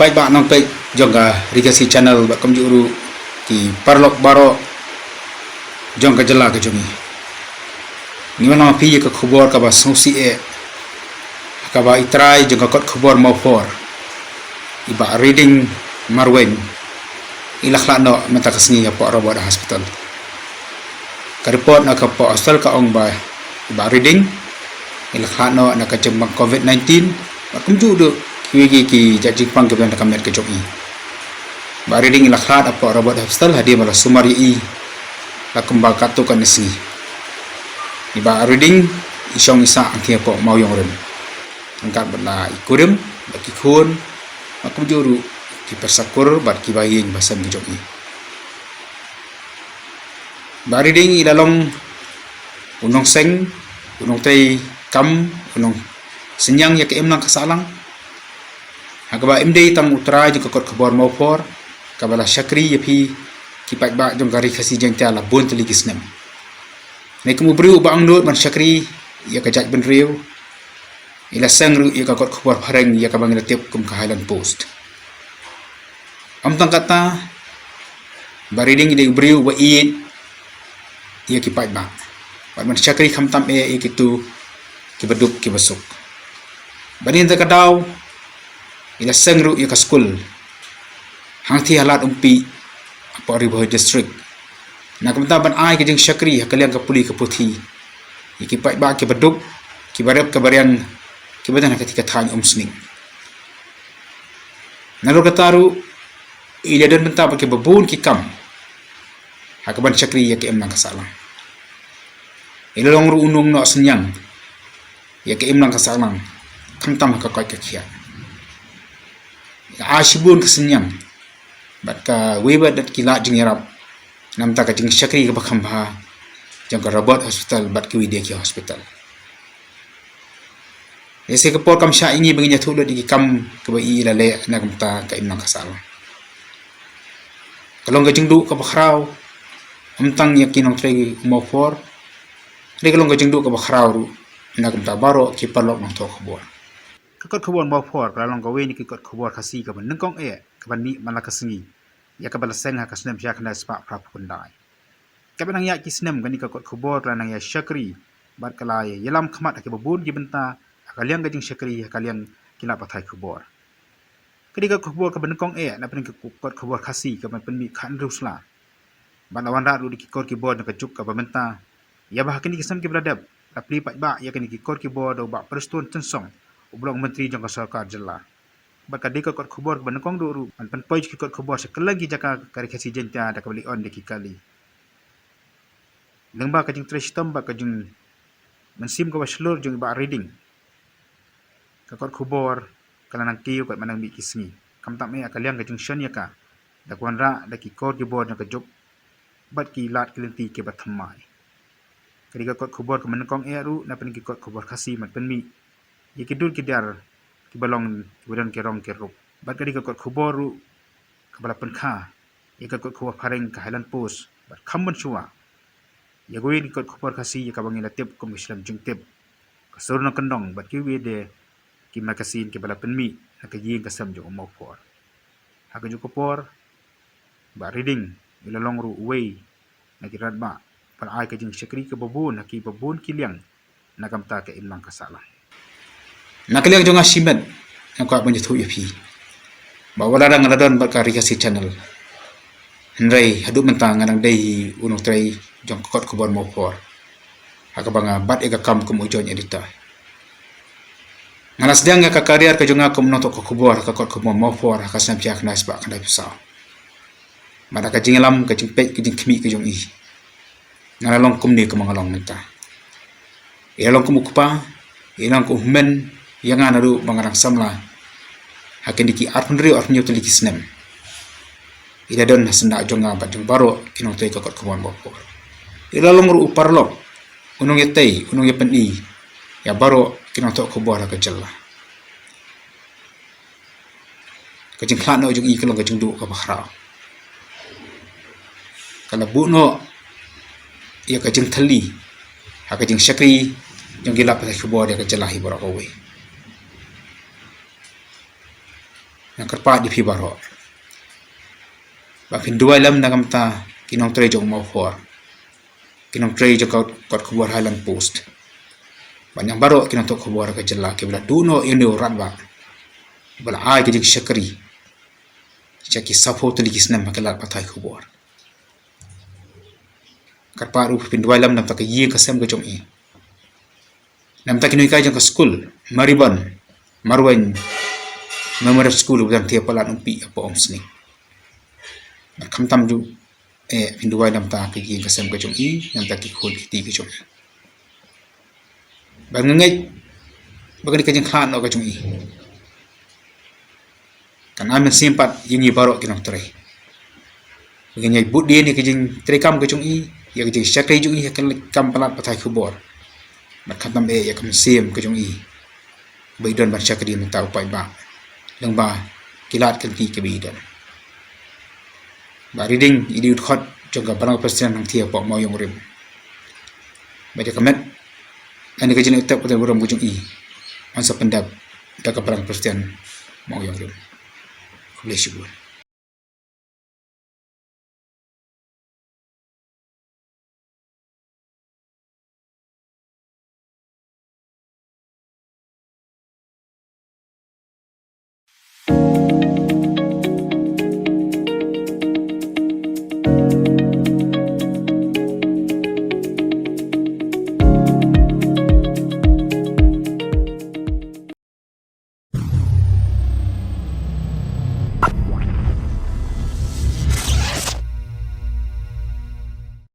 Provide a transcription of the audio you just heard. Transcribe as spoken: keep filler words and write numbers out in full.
Paidbah nongpeit jong ka Ri Khasi Channel bad kumjuh ruh ki paralok baroh jong ka jylla ka jong ngi. Ngi wan ïa phi ïa ka khubor kaba sngewsih eh, kaba i trai jong ka kot khubor Mawphor, i Bah Riding Marwein, i la khlad noh mynta ka sngi hapoh Robert Hospital. Ka report na ka hapoh hospital ka ong ba i Bah Riding i la khlad noh na ka jingpang covid nineteen bad kumjuh ruh kiwei ki, ki jait jingpang kiba don ha ka met ka jong i. Bah Riding i la khlad hapoh Robert Hospital hadien ba la sumar ïa i la kumba katto katne sngi. I Bah Riding i shong i sah hangtei hapoh Mawïong Rim ryngkat bad la i kurim bad ki khun bad kumjuh ruh ki pyrsa kur bad kiba ïing ba sem ki jong i. Bah Riding i la long u nongseng, u nongtrei kam, u nongsynñiang ïa ka imlang ka sahlang, ha kaba im dei tang u trai jong ka kot khubor Mawphor kaba la shakri ïa phi ki paidbah jong ka Ri Khasi Jaiñtia la bun tylli ki snem. Ngi kum u briew uba angnud ban shakri ïa ka jaitbynriew, i la seng ruh ïa ka kot khubor phareng ïa kaba ngi la tip kum ka Highland Post. Ym tang katta, Bah Riding i dei u briew uba ïeit ïa ki paidbah bad ban shakri khamtam eh ïa kito kiba duk kiba suk. Bad hadien ka daw i la seng ruh ïa ka skul hangtei ha Lad Umpi hapoh Ri Bhoi District, na ka bynta ban ai ka jingshakri ha ka liang ka pule ka puthi ïa ki paidbah kiba duk, kiba rep kiba riang, kiba don ha kata ka thaiñ Umsning. Nalor kata ruh i la don bynta bad kiba bun ki kam ha kaban shakri ïa ka imlang ka sahlang. I la long ruh u nongnoh synñiang ïa ka imlang ka sahlang khamtam ha ka koit ka khiah. I la ai shibun ka synñiang bad kawei bad ki lad jingïarap na ka bynta ka jingshakri kaba kham bha jong ka Robert Hospital bad kiwei de ki hospital. Lehse ka por kam shah ïa ngi ba ngin ïathuh lut ïa ki kam kiba i la leh na ka bynta ka imlang ka sahlang. Ka long ka jingduh kaba khraw, ym tang ïa ki nongtrei Mawphor, hynrei ka long ka jingduh kaba khraw ruh na ka bynta baroh ki paralok nongthoh khubor. Ka kot khubor Mawphor ka la long kawei na ki kot khubor Khasi kaba nyngkong eh kaban mih man la ka sngi ïa kaba la seng ha ka snem shi hajar khyndai spah phra phew khyndai. Katba nang ïaid ki snem kane ka kot khubor ka la nang ïa shakri bad ka la ïalam khmat ha kiba bun ki bynta, ha ka liang ka jingshakri, ha ka liang ki lad pathai khubor. Ka dei ka kot khubor kaba nyngkong eh na pdeng ki kot khubor Khasi kaban pynmih khathynriew sla. Bad la wanrah ruh da ki kor ki bor jong ka juk kaba mynta ïa ba ha kine ki snem kiba la dep la plie paidbah ïa kine ki kor ki bor da u Bah Prestone Tynsong, u ba long u Myntri jong ka Sorkar Jylla. Bad ka dei ka kot khubor kaba nyngkong duh ruh ban pynpoi ki kot khubor sha kylleng ki jaka ka Ri Khasi Jaiñtia da kaba leh on da ki kali. Lyngba ka jingtrei shitom bad ka jingmynsiem kaba shlur jong i Bah Riding, ka kot khubor ka la nang kiew katba nang mih ki sngi, khamtam eh ha ka liang ka jingshon ïa ka da ka wanrah da ki kor ki bor jong ka juk bad ki lad ki lynti kiba thymmai. Ka dei ka kot khubor kaba nyngkong eh ruh na pdeng ki kot khubor Khasi ban pynmih ïa ki dur ki dar kiba long kiba don ki rong ki rup. Bad ka dei ka kot khubor ruh kaba la pynkha ïa ka kot khubor phareng ka Highland Post bad kham mynshuwa ïa kawei na ki kot khubor Khasi ïa kaba ngi la tip kum ka Shlem Jingtip, ka Sur Nongkyndong bad kiwei de ki magazine kiba la pynmih na ka ïing ka sem jong u Mawphor. Ha kajuh ka por Bah Riding i la long ruh uwei na ki rangbah ba la ai ka jingshakri kaba bun ha kiba bun ki liang na ka bynta ka imlang ka sahlang. Na ka liang jong nga shimet nga kwah ban ïathuh ïa phi ba wat la nga la don bad ka Ri Khasi Channel, hynrei haduh mynta nga dang dei u nongtrei jong ka kot khubor Mawphor ha kaba nga bat ïa ka kam kum u joint editor. Nga la sdang ïa ka career ka jong nga kum u nongthoh khubor ha ka kot khubor Mawphor ha ka snem shi hajar khyndai spah khyndaiphew saw. Bad ha ka jingïalam, ka jingpeit, ka jingkhmih ka jong i, nga la long kumne kumba nga long mynta. I la long kum u kpa, i la long kum u hynmen ïa nga naduh ba nga dang samla ha kine ki arphew hynriew arphew hynñiew tylli ki snem. I la don ha syndah jong nga bad jong baroh ki nongtrei ka kot khubor Mawphor. I la long ruh u paralok, u nongïatei, u nongïapyni ïa baroh ki nongthoh khubor ha ka jylla. Ka jingkhlad noh jong i ka long ka jingduh kaba khraw. Ka la buh noh ïa ka jingthylli ha ka jingshakri jong ki lad pathai khubor ïa ka jylla hi baroh kawei. Nga kyrpad ïa phi baroh ba phin duwai lem na ka bynta ki nongtrei jong u Mawphor, ki nongtrei jong ka kot khubor Highland Post, bad ïa baroh ki nongthoh khubor ka jylla kiba la duh noh ïa une u rangbah ba la ai ka jingshakri sha ki saphew tylli ki snem ha ki lad pathai khubor. Kyrpad ruh phin duwai lem na ka bynta ka ïing ka sem ka jong i, na ka bynta ki nonghikai jong ka skul Maribyrnong Marweiñ Memorial School, uba don ha Thia Palat Umpi, Upper Umsning. Bad khamtam ruh, eh, phin duwai na ka bynta ka ïing ka sem ka jong i, na ka bynta ki khun ki kti ka jong i. Bad nga ngeit ba kane ka jingkhlad noh ka jong i kan ai mynsiem pat ïa ngi baroh ki nongtrei ba ngin ïai bud dien ïa ka jingtrei kam ka jong i, ïa ka jingshakri jong i ha ka kam palat pathai khubor. Bad khamtam eh ïa ka mynsiem ka jong i ba i don ban shakri na ka bynta u paidbah lyngba ki lad ki lynti kiba i don. Bad ri ding i dei u dkhot jong ka Balang Presbyterian Langthia Upper Mawïong Rim. Bad ïa ka met lane ka jingtep ka jingburom ka jong i yn sa pyndep da ka Balang Presbyterian Mawïong Rim. Khublei shibun.